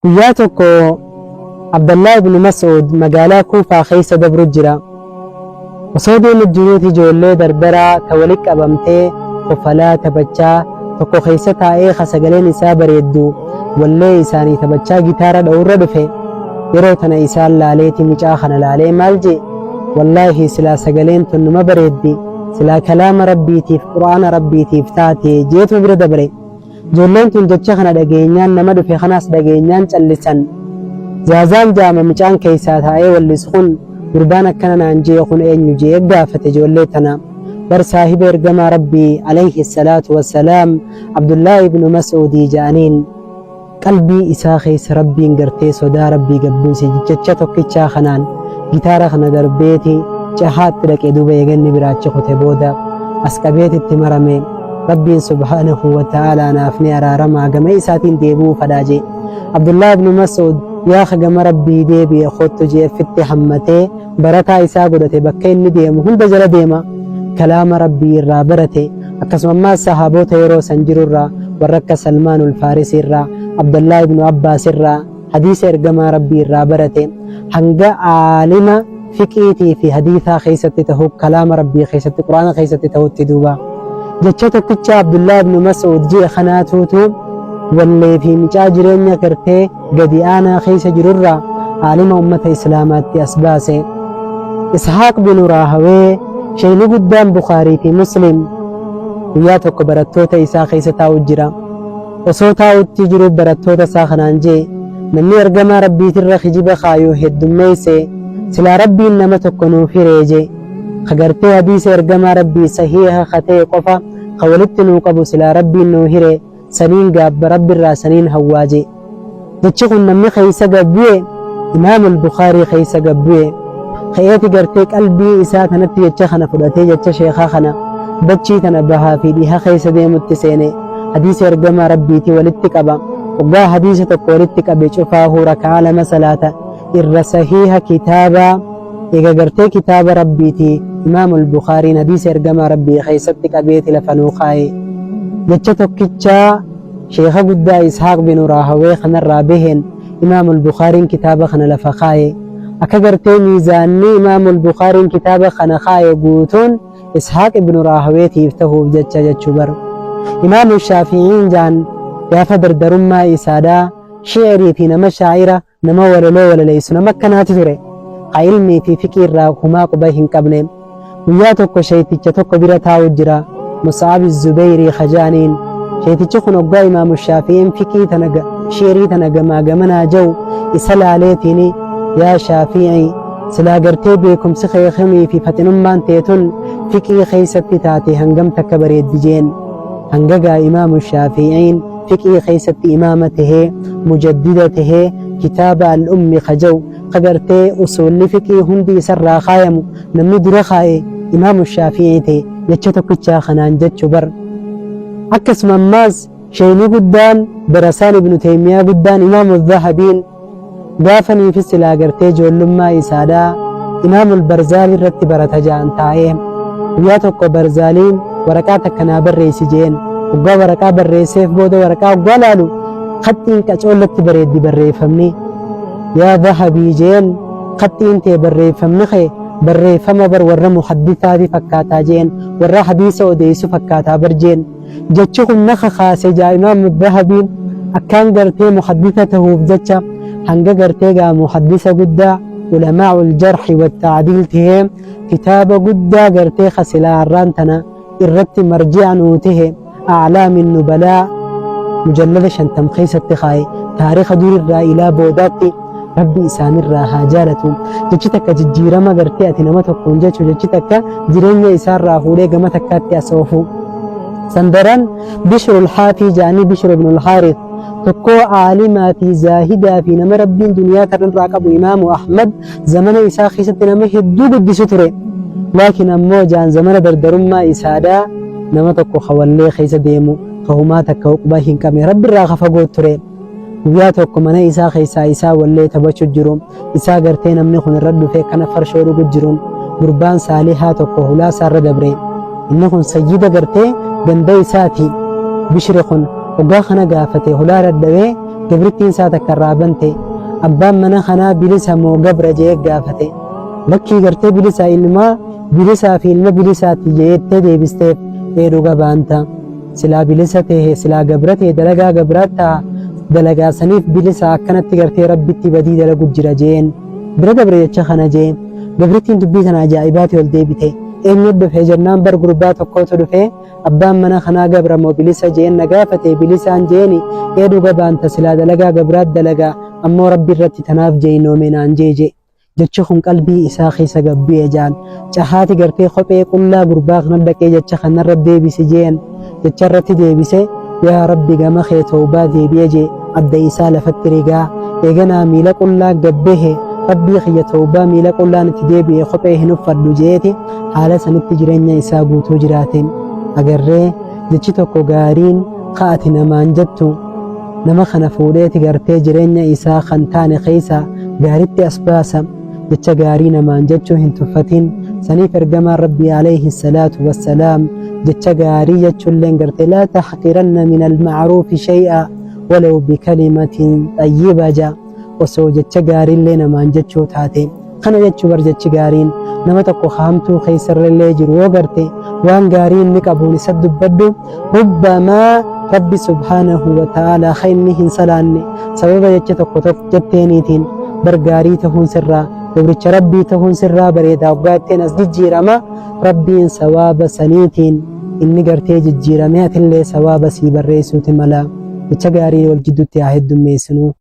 Guyyaa tokko Abdallaa ibnu Mas'uud magaalaa Kuufaa keessa dabru jira. Osoo deemu jiruuti ijoollee dardaraa ta wali qabamtee kofalaa taphachaa tokko keessa taa'ee ka sagaleen isaa bareeddu wallee isaanii taphachaa gitaara dha'urra dhufe. Yeroo tana isaan laaleeti mucaa kana laalee maal jee? Wallaahi silaa sagaleen tun numa bareeddi, silaa kalaama Rabbiitiif Qur'aana Rabbiitiif taate jeetuma bira dabre. Ijoolleen tun jecha kana dhageenyaan nama dhufe kanaas dhageenyaan callisan. Zaazaan ja'ama mucaan keessaa taa'ee wallisu kun gurbaan akkana naan je'e kun eenyu je'ee gaafate ijoollee tana. Bar saahiba ergamaa Rabbii alayhi salaatu wassalaam Abdullaahi ibnu Mas'uudii ja'aniin. Qalbii isaa keessa Rabbiin gartee sodaa Rabbii gad buuse jecha tokkichaa kanaan gitaara kana darbeeti cahaatti dhaqe duuba eega inni biraa achi kute booda as qabeeti itti marame Rabbiin subhaanahu wa ta'aalaa naaf ni araaramaa gama isaatiin deebi'uu fadhaa jee Abdullah ibn Mas'ud yaa ka gama Rabbii deebi'e kottu jee fitti hammatee barataa isaa godhate bakka inni deemu hunda jala deema kalaama Rabbii irraa barate akkasuma ammaas sahaabota yeroo san jiru irraa warra akka Salmaanul Faarisii irraa Abdallaa ibnu Abbaas irraa hadiisa ergamaa Rabbii irraa barate hanga aalima fiqiitii fi hadiisaa keessatti tahu kalaama Rabbii keessatti Qur'aana keessatti tahutti duuba jecha tokkicha Abdullaa ibnu Mas'uud ji'e kanaatuutu wallee fi micaa jireenya gartee gadi aanaa keessa jirurraa aalima ummata Islaamaatti as baase. Ishaaq binu Raahawee sheeyni guddaan Bukhaarii fi Muslim guyyaa tokko barattoota isaa keessa taa'u jira. Osoo taa'utti jiruu barattoota isaa kanaan jee namni ergamaa Rabbiitirra kijiba kaayu heddummeesse silaa Rabbiin nama tokko nuuf hiree jee ka gartee hadiisa ergamaa Rabbii sahiiha ka ta'e qofa ka walitti nuu qabu silaa Rabbiin nuu hire saniin gaabba Rabbirraa saniin hawwaa jee. Jechi kun namni keessa gad bu'e Imaamul Bukhaarii keessa gad bu'e. Ka'eeti gartee qalbii isaa tanatti jecha kana fudhatee jecha sheekhaa kana dachii tana bahaa fi dhiha keessa deemutti seene. Hadiisa ergamaa Rabbiitii walitti qaba. Hoggaa hadiisa tokko walitti qabe cufaahuu raka'aa lama salaata irra sahiiha kitaabaa Eega gartee kitaaba Rabbiiti Imaamul Bukhaariin hadiisa ergamaa Rabbii keessatti qabeeti lafa nuu kaaye. Jecha tokkicha sheekha guddaa Ishaaq binu Raahawee kanarraa baheen Imaamul Bukhaariin kitaaba kana lafa kaaye. Akka gartee miizaanni Imaamul Bukhaariin kitaaba kana kaaye guutuun Ishaaq ibnu Raahaweetiif tahuuf jecha jechuu bar. Imaamu Shaafi'iin jaan gaafa dardarummaa isaadhaa shi'rii fi nama shaa'ira Nama walaloo walaleessu nama akkanaati ture. Ka ilmii fi fiqii irraa humaa quba hin qabne. Guyyaa tokko sheeyticha tokko bira taa'u jira. Mus'ab Zubeyrii ka ja'aniin. Sheeytichi kun hoggaa Imaamu Shaafi'iin fiqii tana shi'rii tana gamaa gamanaa ja'u isa laaleetiini yaa Shaafi'ii silaa gartee beekumsi kee kunii fi faxinummaan tee tun fiqii keessatti taate hangam takka bareeddi jeen. Hanga gaa Imaamu Shaafi'iin fiqhii keessatti imaama tahee, mujaddida tahee, kitaaba al-ummi ka ja'u, ka gartee usuulli fiqhii hundi isarraa kaayamu namni dura kaaye imaamu shaafi'ii ta'e jecha tokkichaa kanaan jechu bar. Akkasuma ammaas sheeyni guddaan darasaan ibnu teeymiyaa guddaan imaamu dhahabiin Gaafa niifi silaa gartee ijoollummaa isaadhaa Imaamul Barzaalii irratti barata ja'an taa'ee guyyaa tokko Barzaaliin waraqaa takka naa barreessi je'een. Hoggaa waraqaa barreesseef booda waraqaa hoggaa laalu khaxxiin qacoollatti bareeddi barreeffamni. Yaa Dhahabii je'een khaxxiin tee barreeffamni kee barreeffama bar warra muhaddithaati fakkaataa je'een warra hadiisa odeessu fakkaataa bar je'een. Jechi kun na kakaase jaa Imaamu Dhahabiin akkaan gartee muhaddisa tahuuf jecha hanga gartee gaa muhaddisa guddaa ulamaa'ul jarhi wa ta'diil tahee kitaaba guddaa gartee ka silaa arraan tana irratti marji'a nuu tahe a'laamin nubalaa mujallada 50 keessatti kaaye taarika durirraa ilaa boodaatti Rabbi isaanirraa haa jaalatu. Jechi takka jijjiirama gartee ati nama tokkoon jechu jechi takka jireenya isaarraa fuudhee gama takkaatti as oofu. Sandaran Bishrul Haafii ja'anii Bishru ibnul Haarith tokkoo aalimaa fi zaahidaa fi nama Rabbiin duniyaa tanarraa qabu Imaamu Ahmad zamana isaa keessatti nama hedduu guddisu ture. Laakiin ammoo ja'an zamana dardarummaa isaadhaa nama tokko ka wallee keessa deemu ka humaa takka uqba hin qabne Rabbirraa ka fagoo ture. Guyyaa tokko mana isaa keessaa isaa wallee taphachu jiru isaa gartee namni kun irra dhufee kana farshoo dhugu jiruun gurbaan saalihaa tokko hulaa isaa irra dabre. Inni kun sayyida gartee ganda isaati. Bishri kun hoggaa kana gaafate hulaa dadhabee Gabrittiin isaa takka irraa bante. Abbaan mana kanaa bilisa moo gabra je'ee gaafate. Lakkii gartee bilisa ilmaa bilisaa fi ilma bilisaati je'ettee deebisteef ee dhuga baanta. Silaa bilisa tehe silaa gabra tehe dalagaa gabraa taha dalagaa saniif bilisa akkanatti gartee Rabbitti badii dalagu jira je'een. Bira dabre jecha kana je'e. Gabrittiin dubbii tana ajaa'ibaati ol deebite. Eenyu dhufe jennaan bar gurbaa tokkootu dhufe Abbaan mana kanaa gabra moo bilisa je'een na gaafate, bilisaan je'eeni, ee dhuga baanta silaa dalagaa gabraat dalagaa, ammoo Rabbi irratti tanaaf jeynoome naan je'e je'e. Jechi kun qalbii isaa keessa gad bu'e ja'an. Cahaati gartee kophee qullaa gurbaa kana dhaqee jecha kan narra deebisi je'een. Jecha irratti deebise, yaa Rabbi gama kee tawbaa deebi'e je'e, adda isaa lafatti rigaa. Eeganaa miila qullaa gad bahe, Rabbii kiyya tawbaa miila qullaan itti deebi'e kophee hin uffadhu je'eeti haala sanitti jireenya isaa guutuu jiraate agarree. Jechi tokko gaariin ka ati namaan jettu nama kana fuudheeti gartee jireenya isaa kan taane keessa gaaritti as baasa. Jecha gaarii namaan jechuu hin tuffatin. Saniif ergamaan Rabbii alayhi salaatu wassalaam jecha gaarii jechuulleen gartee laa tahqiranna min alma'ruufi shay'a walaw bikalimatin xayyiba ja. Osoo jecha gaariillee namaan jechuu taate. Kana jechuu bar jechi gaariin nama tokko ka hamtuu keessarrallee jiru yoo garte waan gaarii inni qabuun isa dubbadhu. Rubbamaa Rabbi subhaanahu wa ta'aalaa ka inni hin salaanne sababa jecha tokko tokko jetteeniitiin bar gaarii tahuun sirraa gabricha Rabbii tahuun sirraa bareedaa hoggaa jetteen as jijjiirama. Rabbiin sawaaba saniitiin inni gartee jijjiiramee atillee sawaaba sii barreessuuti mala. Jecha gaarii wal jidduutti haa heddummeessinu.